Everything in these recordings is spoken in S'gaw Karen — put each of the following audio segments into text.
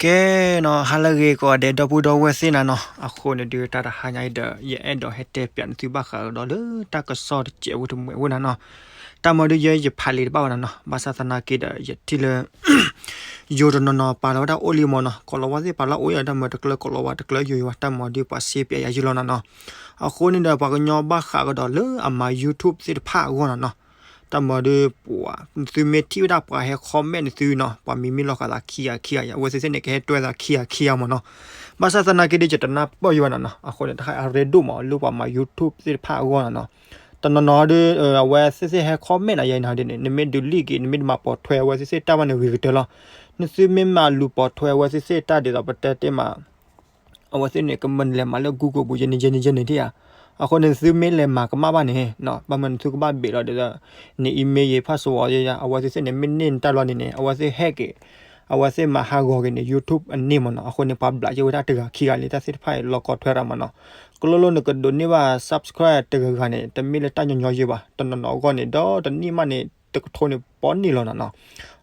ကဲနီၤ ဟါလၢအဂ့ၤကိးဂၤဒဲး ဒီပုၢ်ဒီဝဲၢ်သ့ၣ်နၤနီၤ, အဃိန့ၣ်ဒုး တၢ်တဟါညါအံၤဒီး ယအဲၣ်ဒိးဟဲတဲပၠးနသုဘၣ်ဃးကဒီးလၢတၢ်ကစီၣ်တစဲးဖိတမှဲးဖိနၤနီၤ. တၢ်မၤဒုးယဲယဖးလံာ်တဘၣ်ဝဲနၤနီၤ, ဘၣ်ဆၣ်သနာ်က့ဒီး ယထံၣ်လၢ ယိၤတနီၤနီၤပာ်လီၤဝဲဒၣ်အိၣ်လံမၢ်နီၤ, ကိးလီၤဝါသ့ၣ်ပာ်လီၤအိၣ်ယၤ တၢ်မၤတကျၢကိးလီၤဝါတကျၢယိၤယိၤ တၢ်မၤဒုးပှၤစ့ပၠးယၤယုၢ်လီၤနၤနီၤ. အဃိန့ၣ်ဒီး ပှၤကညီဘၣ်ဃးကဒီးလၢအမၤ YouTube သ့ၣ်တဖၣ်အဂီၢ်နၤနီၤ. တၢ်မၤဒုးပှၤ နသုမ့ၢ်ထံၣ်ဝဲဒၣ်ပှၤဟဲ comment နသုနီၤ, ပှၤမံၤမ့ၢ်လီၤဃာ်သးခံဂၤခံဂၤယါ, အဝဲသ့ၣ်သ့ၣ်န့ၣ် ကဟဲတွဲသးခံဂၤခံဂၤမၢ်နီၤ. ဘၣ်ဆၣ်သနာ်က့ဒီး ယတနၢ်ပၢၢ်ယိၤဘၣ်နၤနီၤ, အဃိန့ၣ် တၢ်ခါအရ့ဒိၣ်မးလၢပှၤမၤ YouTube သ့ၣ်တဖၣ်အဂီၢ်နၤနီၤ. တနီၤနီၤဒီး အဝဲသ့ၣ်သ့ၣ်ဟဲ comment နၤယဲနၤဒ်န့ၣ် နမ့ၢ် delete က့ၤ နမ့ၢ်တမၤပိာ်ထွဲအဝဲသ့ၣ်သ့ၣ်တၢ်ဘၣ်န့ၣ် ဂ့ၤကတၢၢ်လီၤ. နသုမ့ၢ်မၤလူၤပိာ်ထွဲအဝဲသ့ၣ်သ့ၣ်တၢ်ဒ်သိးပတဲတ့ၢ်မး အဝဲသ့ၣ်န့ၣ် ကမၢနလဲၤမၤလၢ Google ပူၤ ယဲန့ၣ်ယဲန့ၣ်ယဲန့ၣ်ထံၣ်ဧါ. အဃိန့ၣ် နသုမ့ၢ်လဲၤမၤကမၣ်ဘၣ်န့ၣ် ဘၣ်မနုၤနသုကဘၣ်ဘ့းလီၤဒ်သိး န email ယဲ password ယါ အဝဲသ့ၣ်သ့ၣ်န့ၣ် မ့ၢ်န့ၢ်နတၢ်လီၤန့ၣ်န့ၣ် အဝဲသ့ၣ်ဟဲက့ၤ အဝဲသ့ၣ်မၤဟးဂီၤက့ၤန့ၣ် YouTube အန့ၣ်မၢ်နီၤ. အဃိန့ၣ် ပှၤဘျးက့ၤဝဲဒၣ်တဂၤခံဂၤလံ တၢ်သ့ၣ်တဖၣ်အံၤ လီၤကီထွဲရၤမၢ်နီၤ. ကျိလိၣ်နကဒိးန့ၢ်ဘၣ် subscribe တဂၤဂၤန့ၣ် တမ့ၢ်လၢတၢ်ညီညီယဲဘၣ်, တနီၤနီၤအဂီၢ်န့ၣ် ဒီတနံၣ်မးန့ၣ် တကထိန့ၣ် ပီန့ၢ်လီၤနၤနီၤ.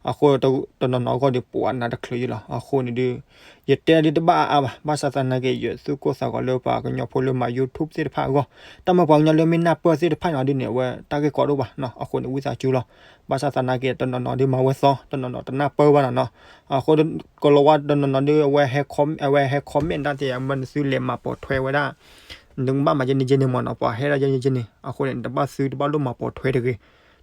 အဃိ တနီၤနီၤအဂီၢ်ဒီး ပှၤနးတချုးယဲလီၤ. အဃိန့ၣ်ဒုး ယတဲဒ်တဘၣ်အါအါဘၣ်, ဘၣ်ဆၣ်သနာ်က့ ယသူၣ်ကိၢ်သးဂီၤလၢပှၤကညီဖိလၢမၤ YouTube သ့ၣ်တဖၣ်အဂီၢ်, တၢ်မၤပှၤကညီလၢမ့ၢ်နၢ်ပၢၢ်သ့ၣ်တဖၣ်န့ၣ်ဒ်န့ၣ် အဝဲတၢ်ဂ့ၢ်ကီဒိၣ်ဘၣ်နီၤ. အဃိန့ၣ် ဝံသးစူၤလီၤ. ဘၣ်ဆၣ်သနာ်က့ တနီၤနီၤဒုးမၤဝဲသီ, တနီၤနီၤတနၢ်ပၢၢ်ဘၣ်နၤနီၤ. အဃိ ကလီၤဝါတနီၤနီၤဒုး အဝဲဟဲ comment တၢ်သ့ၣ် မ့ၢ်နသုလဲၤမၤပိာ်ထွဲဝဲဒၣ် နကဘၣ်မၤယဲန့ၣ်ယဲန့ၣ်မၢ်နီၤ, ပှၤဟဲဒၣ်ယဲန့ၣ်ယဲန့ၣ်. အဃိန့ၣ် နတဘၣ်သုတဘၣ်လိၣ်မၤပိာ်ထွဲတဂ့ၤ.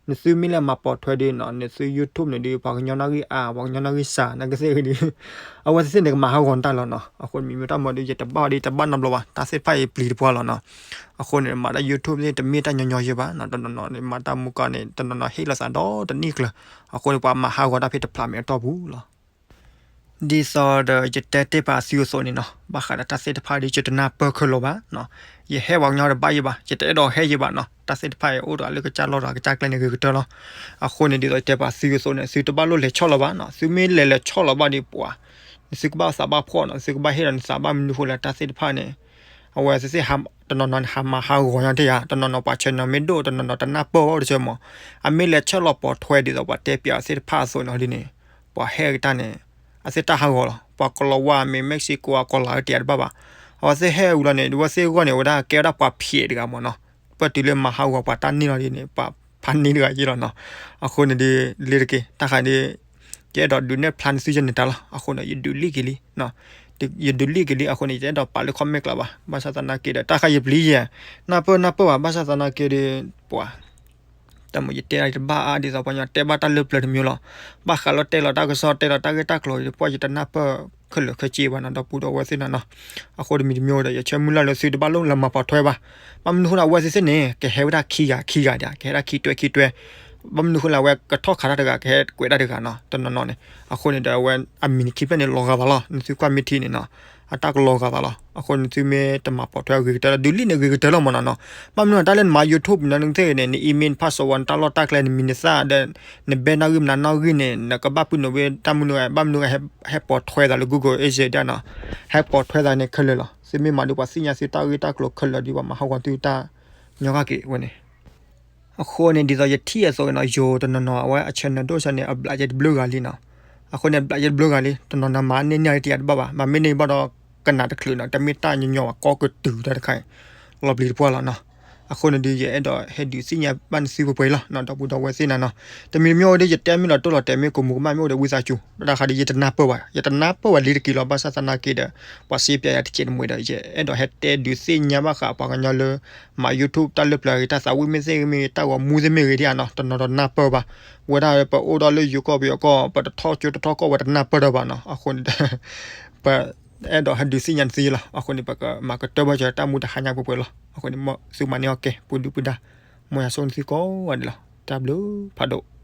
နသုမ့ၢ်လဲၤမၤပိာ်ထွဲဒုးနီၤ နသု YouTube န့ၣ်ဒုး ပှၤကညီနီၣ်ဂံၢ်အါ ပှၤကညီနီၣ်ဂံၢ်စှၤ နကသ့ၣ်ဂ့ၤဒုး အဝဲသ့ၣ်သ့ၣ်န့ၣ် ကမၤဟးဂီၤနတၢ်လီၤနီၤ. အဃိန့ၣ် မ့မ့ၢ်တၢ်မၤဒုး ယတဘၣ်ဒ်တဘၣ်နီတဘျီဘၣ်, တၢ်သ့ၣ်တဖၣ်အံၤပျံၤတပှၢ်လီၤနီၤ. အဃိန့ၣ် မၤတၢ် YouTube သ့ၣ်တမ့ၢ်တၢ်ညီညီယဲဘၣ်နီၤ, တနီၤနီၤန့ၣ် မၤတၢ်မူကီန့ၣ် တနီၤနီၤဟ့ၣ်လီၤသးဒီတနံၣ်ကျၢၤ. အဃိန့ၣ် ပှၤမၤဟးဂီၤတၢ်ဖဲတဖျးမဲာ်အတီၢ်ပူၤလီၤ. ဒ်သိးဒီးယတဲတ့ၢ်ပာ်သုအသိးန့ၣ်နီၤ, ဘၣ်ဃးဒီးတၢ်သ့ၣ်တဖၣ်ဒီး ယတနၢ်ပၢၢ်ခဲလၢာ်ဘၣ်နီၤ. ယဟဲပှၤကညီတဘၣ်ယဲဘၣ်, ယတအဲၣ်ဒိးဟဲယဲဘၣ်နီၤ. တၢ်သ့ၣ်တဖၣ်အံၤအိၣ်ဒီးလၢကစၢ်လီၢ်ဒီးကစၢ်ကျဲန့ၣ်ဂ့ၤကတၢၢ်လီၤ. အဃိန့ၣ် ဒ်သိးယတဲပာ်သုအသိးန့ၣ် သုတဘၣ်လိၣ်လဲၤဆီၣ်လီၤဘၣ်နီၤ. သုမ့ၢ်လဲၤလဲၤဆီၣ်လီၤဘၣ်ဒီးပှၤ နသုကဘၣ်သးဘၣ်ဖှီၣ်နီၤ, သုကဘၣ်ဟ့ၣ်ဒီးနသးဘၣ်မနုၤဃိလၢတၢ်သ့ၣ်တဖၣ်န့ၣ် အဝဲသ့ၣ်သ့ၣ် တနီၤနီၤန့ၣ် ဟးမၤဟးဂီၤညါတ့ၢ်ဧါ, တနီၤနီၤပှၤ channel မ့ၢ်ဒိၣ် တနီၤနီၤတနၢ်ပၢၢ်ဘၣ်တဆၢမး. အမ့ၢ်လဲၤဆီၣ်လီၤပိာ်ထွဲဒ်သိးပှၤတဲပၠးအသ့ၣ်တဖၣ်အသိးန့ၣ်ဒ်န့ၣ် ပှၤဟဲကတၢၢ်န့ၣ် အသ့ၣ်တၢ်ဟးဂီၤလီၤ. ပှၤကလီၤဝါမ့ၢ် Mexico အကီၢ်လၤဝဲတယၤတဘၣ်ဘၣ်. အဝဲသ့ၣ်ဟဲဝံၤလီၤန့ၣ် အဝဲသ့ၣ်အဂီၢ်န့ၣ် ဝဲဒၣ်ကဲဝဲဒၣ်ပှၤဖံးတဂၤမးနီၤ. ပၢၢ်တုၤလၢမၤဟးဂီၤပှၤတၢ်န့ၢ်လီၤဒ်န့ၣ် ပှၤဖးန့ၢ်တဂၤယ့လီၤနီၤ. အဃိန့ၣ်ဒ် လ့ၤတက့ၢ် တၢ်ဃးဒ် ယအဲၣ်ဒိးဒုးနဲၣ်ဖျါနသုယဲန့ၣ်တၢ်လီၤ. အဃိန့ၣ် ယဒုးလံက့ၤလံ ယဒုးလံက့ၤလံ အဃိန့ၣ် ယတအဲၣ်ဒိးပာ်လၢ comment ကျါဘၣ်. ဘၣ်ဆၣ်သနာ်က့ဒီး တၢ်ဃးယပျံၤယဲ နၢ်ပၢၢ်နၢ်ပၢၢ်ဘၣ်. ဘၣ်ဆၣ်သနာ်က့ဒီး ပှၤ တၢ်မ့ၢ်ယတဲဒ်တဘၣ်အါဒ်သိးပှၤကညီတဲဘၣ်တၢ်လၢပျၢၤတမံၤလီၤ. ဘၣ်ဃးလၢတဲလီၤတၢ်ကစီၣ် တဲလီၤတၢ်ဂ့ၢ်တၢ်ကျိၤဒီး ပှၤယတနၢ်ပၢၢ်ခဲလၢာ်ခဲဆ့ဘၣ်နီၤ ဒီပုၢ်ဒီဝဲၢ်သ့ၣ်နၤနီၤ. အဃိတမံၤတမံၤဒီး ယဆၢမုၢ်လၢ်လၢသုတဘၣ်လိၣ်လၢမၤပိာ်ထွဲဘၣ်. ဘၣ်မနုၤဃိလၢအဝဲသ့ၣ်သ့ၣ်န့ၣ် ကဟဲဝဲဒၣ်ခံဂၤခံဂၤဒၣ် ကဟဲဒၣ်ခံတွဲခံတွဲ ဘၣ်မနုၤဃိလၢအဝဲကထီၣ်ခးတၢ်တဂၤ ကဟဲကွဲးတၢ်တဂၤနီၤ တနီၤနီၤန့ၣ်. အဃိန့ၣ်ဒီးအဝဲအမံၤန့ၣ်ခံဖျၢၣ်န့ၣ် လီၤဂာ်သးလီၤ. နသုကွၢ်မ့ၢ်ထံန့ၣ်နီၤ အတၢ်ကလီၤဂာ်သးလီၤ. အဃိန့ၣ် နသုမ့ၢ်တမၤပိာ်ထွဲဂ့ၤကတၢၢ်လီၤ ဒုးလံန့ၣ်ဂ့ၤကတၢၢ်လီၤမးနီၤနီၤ. ဘၣ်မနုၤတၢ်လၢနမၤ YouTube နီၤ နကသ့ၣ်ဂ့ၤန့ၣ် န email password နတၢ်လီၢ်တၢ်ကျဲ နမံၤနသၣ်ဒီး နဘဲနီၣ်ဂံၢ်မနုၤနီၣ်ဂံၢ်န့ၣ် နကဘၣ်ပုၢ်နုာ်ဝဲတၢ်မနုၤ ဘၣ်မနုၤ ဟဲပိာ်ထွဲသးလၢ Google Agent ဒၣ်နီၤ ဟဲပိာ်ထွဲသးန့ၣ်ခဲလၢာ်လီၤ. သုမ့ၢ်မၤဒုးပှၤသ့ၣ်ညါသုတၢ်ဂ့ၢ်တၢ်ကျိၤခဲလၢာ်ဒီး ပှၤမၤဟးဂီၤသုတၢ်ညီဂၤက့ၤဝဲန့ၣ် အဃိန့ၣ် ဒ်သိးယထံၣ်အသိးနီၤ ယိၤတနီၤနီၤ အဝဲအ channel ဒိၣ်ဆၢန့ၣ် အဘျးယဲတဘျုးဂၤလံနီၤ. အဃိန့ၣ် အဘျးယဲတဘျုးဂၤလံ တနီၤနီၤမၤန့ၢ်န့ၢ်တယၤတဘၣ်ဘၣ် မၤမ့ၢ်န့ၢ်ဘၣ်ဒီး ကနၣ်တချုးနီၤ တမ့ၢ်တၢ်ညီညီဘၣ် ကီကတုၤတၢ်တခါအံၤ လီၤပျံၤတပှၢ်လီၤနီၤ. အဃိန့ၣ်ဒုး ယအဲၣ်ဒိးဟဲဒုးသ့ၣ်ညါဘၣ်နသုပှဲၤပှဲၤလီၤနီၤ ဒီပုၢ်ဒီဝဲၢ်သ့ၣ်နၤနီၤ. တမံၤတမံၤဝဲဒီး ယတဲမ့ၢ်လီၤတိၢ်လီၤတဲာ်မ့ၢ်ကိးမူၤကမၣ်မ့ၢ်အိၣ်ဒီးဝံသးစူၤ တၢ်တခါဒီး ယတနၢ်ပၢၢ်ဘၣ် ယတနၢ်ပၢၢ်ဘၣ်လံတက့ၢ်လီၤ. ဘၣ်ဆၣ်သနာ်က့ဒီး ပှၤစ့ပၠးယၤတစဲးတမှဲၤဒီး ယအဲၣ်ဒိးဟဲတဲဒုးသ့ၣ်ညါဘၣ်ဃးပှၤကညီလၢ မၤ YouTube တၢ်လၢပျၢၤဂ့ၤ တၢ်သးဝံၣ်မ့ၢ်သ့ၣ်ဂ့ၤမ့ၢ်ဂ့ၤ တၢ်ဂီၤမူသ့ၣ်မ့ၢ်ဂ့ၤဒ်အံၤနီၤ တနီၤနီၤတနၢ်ပၢၢ်ဘၣ်. ဝဲဒၣ်ပအိၣ်ဒီးလၢယိၤကီၢ်ပယီၤကီၢ် ပတထီၣ်ကၠိတထီၣ်ကီၢ်ဝဲတနၢ်ပၢၢ်ဒီးဘၣ်နီၤ. အဃိန့ၣ် ပအဲၣ်ဒိးဟဲဒုးသ့ၣ်ညါနသုလီၤ. အဃိန့ၣ် ပကမၤကတၢၢ်ဘၣ်စၢၤတၢ်မူတဟါညါပှဲၤပှဲၤလီၤ. အဃိန့ၣ် သုမၤန့ၢ်အီၣ်ကဲ ပူၤဒုပူၤဒါ မ်ယွၤဆိၣ်ဂ့ၤနသုကိးဂၤဒဲးလီၤ. တၢ်ဘျုးဖးဒိၣ်.